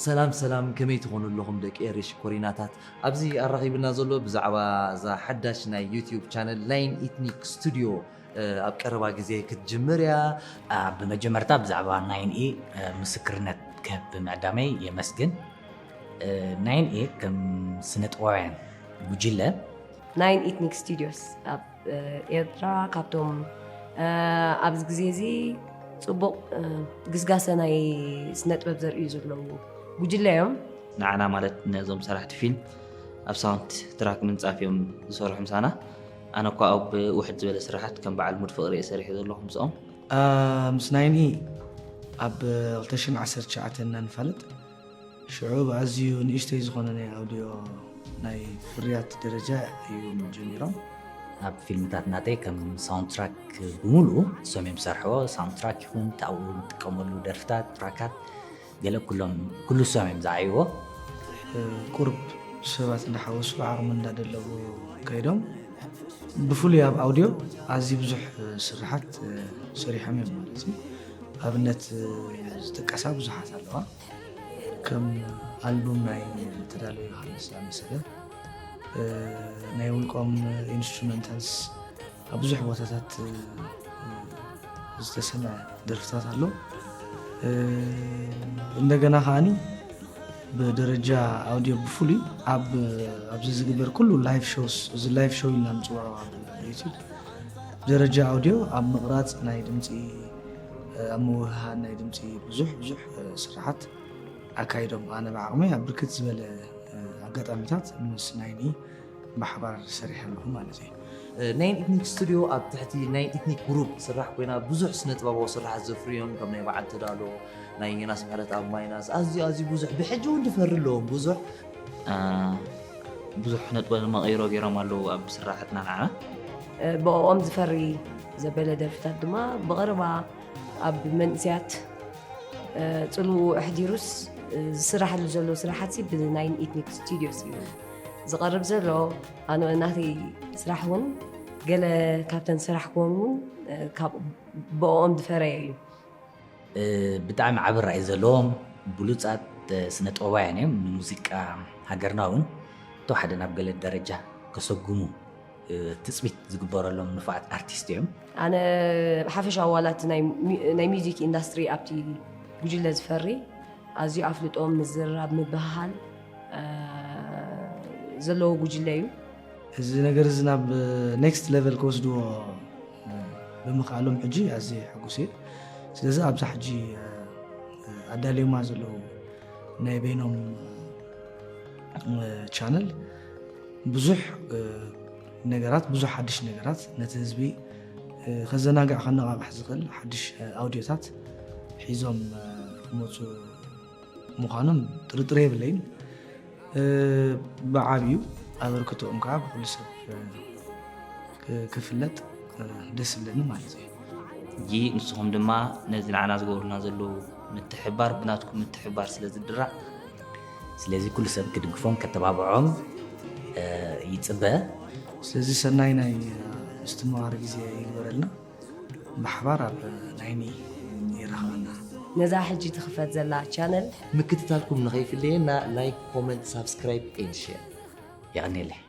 ሰላም ሰላም፣ ከመይ ትኾኑ ኣለኹም ደቂ ኤሪ ሽኮሪናታት? ኣብዚ ኣራኺብና ዘሎ ብዛዕባ እዛ ሓዳሽ ናይ ዩትዩብ ቻነል ናይን ኢትኒክ ስቱድዮ፣ እ፣ ኣብ ቀረባ ግዜ ክትጅምር እያ። አ፣ ብመጀመርታ ብዛዕባ ናይን ኢ እ፣ ምስክርነት ክህብ ብምዕዳመይ የመስግን። እ፣ ናይን ኢ ከም ስነጥበባውያን ጉጅለ ናይን ኢትኒክ ስቱዲዮስ ኣብ ኤርትራ ካብቶም ኣብዚ ግዜ እዚ ፅቡቕ ግስጋሰ ናይ ስነጥበብ ዘርእዩ ዘለዉ ጉጅለ እዮም። ንዓና ማለት ነዞም ሰራሕቲ ፊልም ኣብ ሳውንድ ትራክ ምንፃፍ እዮም ዝሰርሑ ምሳና። ኣነ እኳ ኣብ ውሕድ ዝበለ ስራሓት ከም በዓል ሙድ ፍቕሪ እየ ሰሪሐ ዘለኹ ምስኦም። ምስ ናይን ኢ ኣብ ክልተ ሽሕን ዓሰርተ ትሽዓተን እናንፋለጥ ሽዑ ብኣዝዩ ንእሽተይ ዝኾነ ናይ ኣውዲዮ ናይ ፍርያት ደረጃ እዮም ጀሚሮም። ኣብ ፊልምታት ናተይ ከም ሳውንድ ትራክ ብምሉኡ እሶም እዮም ዝሰርሕዎ። ሳውንድ ትራክ ይኹን እቲ ኣብኡ ንጥቀመሉ ደርፍታት፣ ትራካት ገለ ኩሎም ኩሉ እሶም እዮም ዝዓይዎ። ቁሩብ ሰባት እንዳሓወሱ ዓቕሚ እንዳደለቡ ከይዶም ብፍሉይ ኣብ ኣውዲዮ ኣዝዩ ብዙሕ ስርሓት ሰሪሖም እዮም ማለት እዩ። ኣብነት ዝጥቀሳ ብዙሓት ኣለዋ። ከም ኣልቡም ናይ ተዳለዩ ዮሃንስ ዝኣመሰለ ናይ ውልቆም ኢንስትሩመንታልስ ኣብ ብዙሕ ቦታታት ዝተሰምዐ ደርፍታት ኣሎ። እንደገና ከዓኒ ብደረጃ ኣውዲዮ ብፍሉይ ኣብ ኣብዚ ዝግበር ኩሉ ላይቭ ሾውስ፣ እዚ ላይቭ ሾው ኢልና ንፅውዖ ኣብ ዩቲዩብ፣ ደረጃ ኣውዲዮ ኣብ ምቕራፅ ናይ ድምፂ፣ ኣብ ምውህሃድ ናይ ድምፂ ብዙሕ ብዙሕ ስራሓት ኣካይዶም። ኣነ ብዓቕመይ ኣብ ብርክት ዝበለ ኣጋጣሚታት ምስ ናይኒ ብሓባር ሰሪሐ ኣለኹ ማለት እዩ። ናይን ኢትኒክ ስቱዲዮ ኣብ ትሕቲ ናይን ኢትኒክ ግሩፕ ትስራሕ ኮይና ብዙሕ ስነ ጥበባዊ ስራሓት ዘፍርዮም ከም ናይ በዓል ተዳሎ፣ ናይ ዮናስ ምሕረት ኣብ ማይናስ ኣዝዩ ኣዝዩ ብዙሕ ብሕጂ እውን ዝፈሪ ኣለዎም ብዙሕ ብዙሕ ነጥበ መቐይሮ ገይሮም ኣለዉ ኣብ ስራሕትና ንዓና። ብኦም ዝፈሪ ዘበለ ደርፍታት ድማ ብቐረባ ኣብ መንእስያት ጽልውኡ ኣሕዲሩስ ዝስራሓሉ ዘሎ ስራሓት ብናይን ኢትኒክ ስቱዲዮስ እዩ ዝቐርብ ዘሎ። ኣነ ናተይ ስራሕ እውን ገለ ካብተን ስራሕክዎም እውን ካብ ብኦም ዝፈረየ እዩ። ብጣዕሚ ዓቢ ራእይ ዘለዎም ብሉጻት ስነ ጥበባውያን እዮም። ንሙዚቃ ሃገርና እውን ተወሓደ ናብ ገለ ደረጃ ከሰጉሙ ትፅቢት ዝግበረሎም ንፉዓት ኣርቲስት እዮም። ኣነ ሓፈሻዊ ዋላ እቲ ናይ ሚውዚክ ኢንዳስትሪ ኣብቲ ጉጅለ ዝፈሪ ኣዝዩ ኣፍልጦ ምዝርራብ ምብህሃል ዘለዎ ጉጅለ እዩ። እዚ ነገር እዚ ናብ ኔክስት ሌቨል ክወስድዎ ብምኽኣሎም ሕጂ ኣዝየ ሕጉስ እየ። ስለዚ ኣብዛ ሕጂ ኣዳልዮማ ዘለዉ ናይ በይኖም ቻነል ብዙሕ ነገራት ብዙሕ ሓድሽ ነገራት ነቲ ህዝቢ ከዘናግዕ ከነቓቕሕ ዝኽእል ሓድሽ ኣውዲዮታት ሒዞም ክመፁ ምዃኖም ጥርጥር የብለይን። ብዓብዩ ኣበርክቶኦም ከዓ ብኩሉ ሰብ ክፍለጥ ደስ ዝብለኒ ማለት እዩ። ሕጂ ንስኹም ድማ ነዚ ንዓና ዝገብሩልና ዘለዉ ምትሕብባር ብናትኩም ምትሕብባር ስለ ዝድራዕ ስለዚ ኩሉ ሰብ ክድግፎም ከተባብዖም ይፅበ። ስለዚ ሰናይ ናይ ምስትምቓር ግዜ ይግበረልና። ብሓባር ኣብ ናይኒ ይረኽበና። ነዛ ሕጂ ትኽፈት ዘላ ቻነል ምክትታልኩም ንኸይፍለየና ላይክ፣ ኮመንት፣ ሳብስክራይብ ኤንድ ሼር። የቐንየለይ።